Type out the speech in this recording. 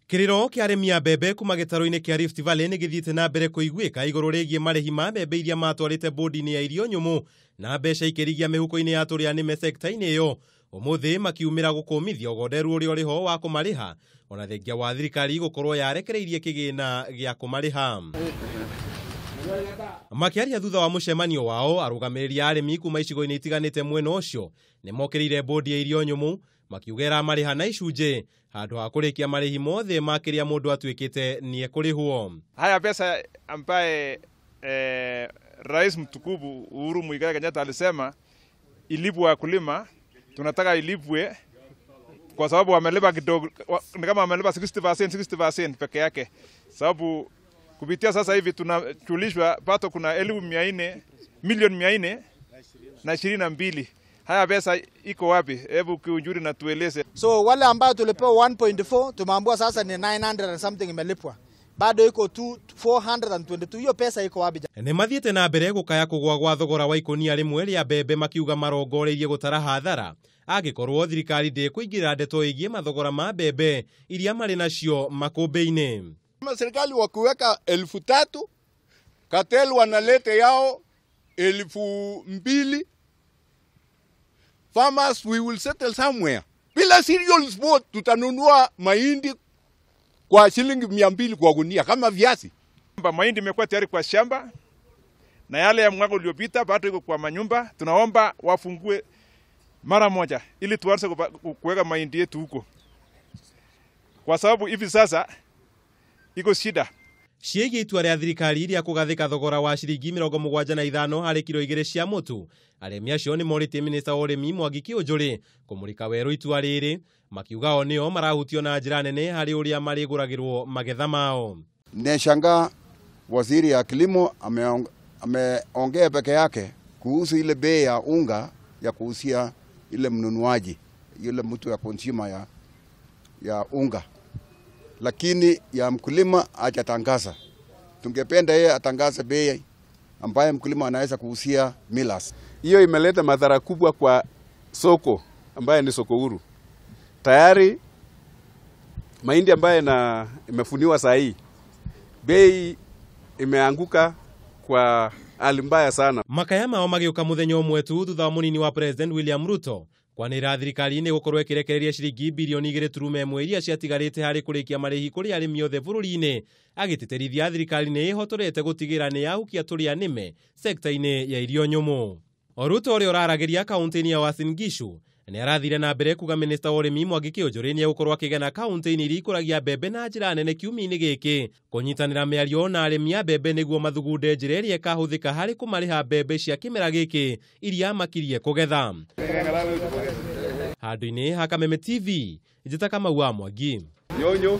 Kĩrĩro kĩa arĩmi a mbembe kuma gĩtarũ-inĩ kĩa Rift Valley nĩ gĩthiĩte na mbere kũiguĩka igũrũ rĩgiĩ marĩhi ma mbembe iria matwarĩte bũndi-inĩ ya irio nyũmũ na mbeca ikĩrigia mĩhuko-inĩ ya tũrĩa nĩme sekta-inĩ ĩyo. Ũmũthĩ makiumĩra gũkũmithia ũgonderu ũrĩa ũrĩho wa kũmarĩha ona thengia wa thirikari gũkorwo yarekereirie kĩgĩna gĩa kũmarĩha. Makĩaria thutha wa mũcemanio wao, arũgamĩrĩri a arĩmi kuma icigo-inĩ itiganĩte mwena ũcio nĩmokĩrĩire bũndi ya irio nyũmũ makiuga ĩramarĩha na icunjĩ handũ ha kũrĩkia marĩhi mothe ma kĩrĩa mũndũ atuĩkĩte nĩekũrĩhwo. Haya pesa ambaye Rais mtukufu Uhuru Muigai Kenyatta alisema ilipwe wakulima, tunataka ilipwe kwa sababu wamelipa kidogo, ni kama wamelipa 60% peke yake. Sababu kupitia sasa hivi tunajulishwa pato kuna 400 milioni 422. Haya pesa iko wapi? Hebu Kiunjuri na tueleze. So wale ambao tulipewa 1.4 tumeambiwa sasa ni 900 and something imelipwa. Bado iko 422. Hiyo pesa iko wapi? Nĩ mathiĩte na mbere gũkaya kũgũa gwa thogora wa ikũnia rĩmwe rĩa mbembe makiuga marongoreirie gũtara hathara angĩkorwo thirikari ndĩkũingĩrĩra ndeto ĩgiĩ mathogora ma mbembe iria marĩ nacio makũmbĩ-inĩ. Serikali wakiweka 3,000, cartel wanalete yao 2,000. Farmers, we will settle somewhere. Bila cereals board tutanunua mahindi kwa shilingi 200 kwa gunia kama viazi. Mahindi imekuwa tayari kwa shamba na yale ya mwaka uliopita bado iko kwa manyumba. Tunaomba wafungue mara moja ili tuanze kuweka mahindi yetu huko, kwa sababu hivi sasa iko shida. Ciĩgiĩ itua rĩa thirikari rĩa kũgathĩka thogora wa ciringi 75 harĩ kiro 2 cia mũtu, arĩmi acio nĩ morĩtie minista wa ũrĩmi Mwangi Kiunjuri kũmũrĩka werũ itua rĩrĩ, makiuga o nĩo marahutio na njĩra nene harĩ ũrĩa marĩgũragĩrwo magetha mao. Nishangaa waziri ya kilimo ameongea peke yake kuhusu ile bei ya unga ya kuhusia ile mnunuaji, ile mtu ya consumer ya unga, lakini ya mkulima hajatangaza. Tungependa yeye atangaze bei ambaye mkulima anaweza kuhusia millers. Hiyo imeleta madhara kubwa kwa soko ambaye ni soko huru. Tayari mahindi ambaye na imefuniwa saa hii bei imeanguka kwa hali mbaya sana. Makaya mao magĩũka mũthenya ũmwe tu thutha wa mũnini wa President William Ruto kwanĩrĩra thirikari nĩ gũkorwo ĩkĩrekereria ciringi bilioni 2.1 iria ciatigarĩte harĩ kũrĩkia marĩhi kũrĩ arĩmi othe bũrũri-inĩ, agĩtĩtĩrithia thirikari nĩ ĩhotorete gũtigĩra nĩ yahukia tũrĩa nĩme sekta-inĩ ya irio nyũmũ. Ruto ũrĩa ũraragĩria kaunti-inĩ ya Uasin Gishu nĩ arathire na mbere kuga minista wa ũrĩmi Mwangi Kiunjuri nĩ egũkorwo akĩgena kaunti-inĩ iria ikũragia mbembe na njĩra nene kiumia-inĩ gĩkĩ kũnyitanĩra mĩario na arĩmi a mbembe nĩguo mathugunde njĩra ĩrĩa ĩkahũthĩka harĩ kũmarĩha mbembe cia kĩmera gĩkĩ iria makirie kũgetha. Handũ-inĩ ha Kameme TV, njĩta Kamau wa Mwangi. Nyonyo.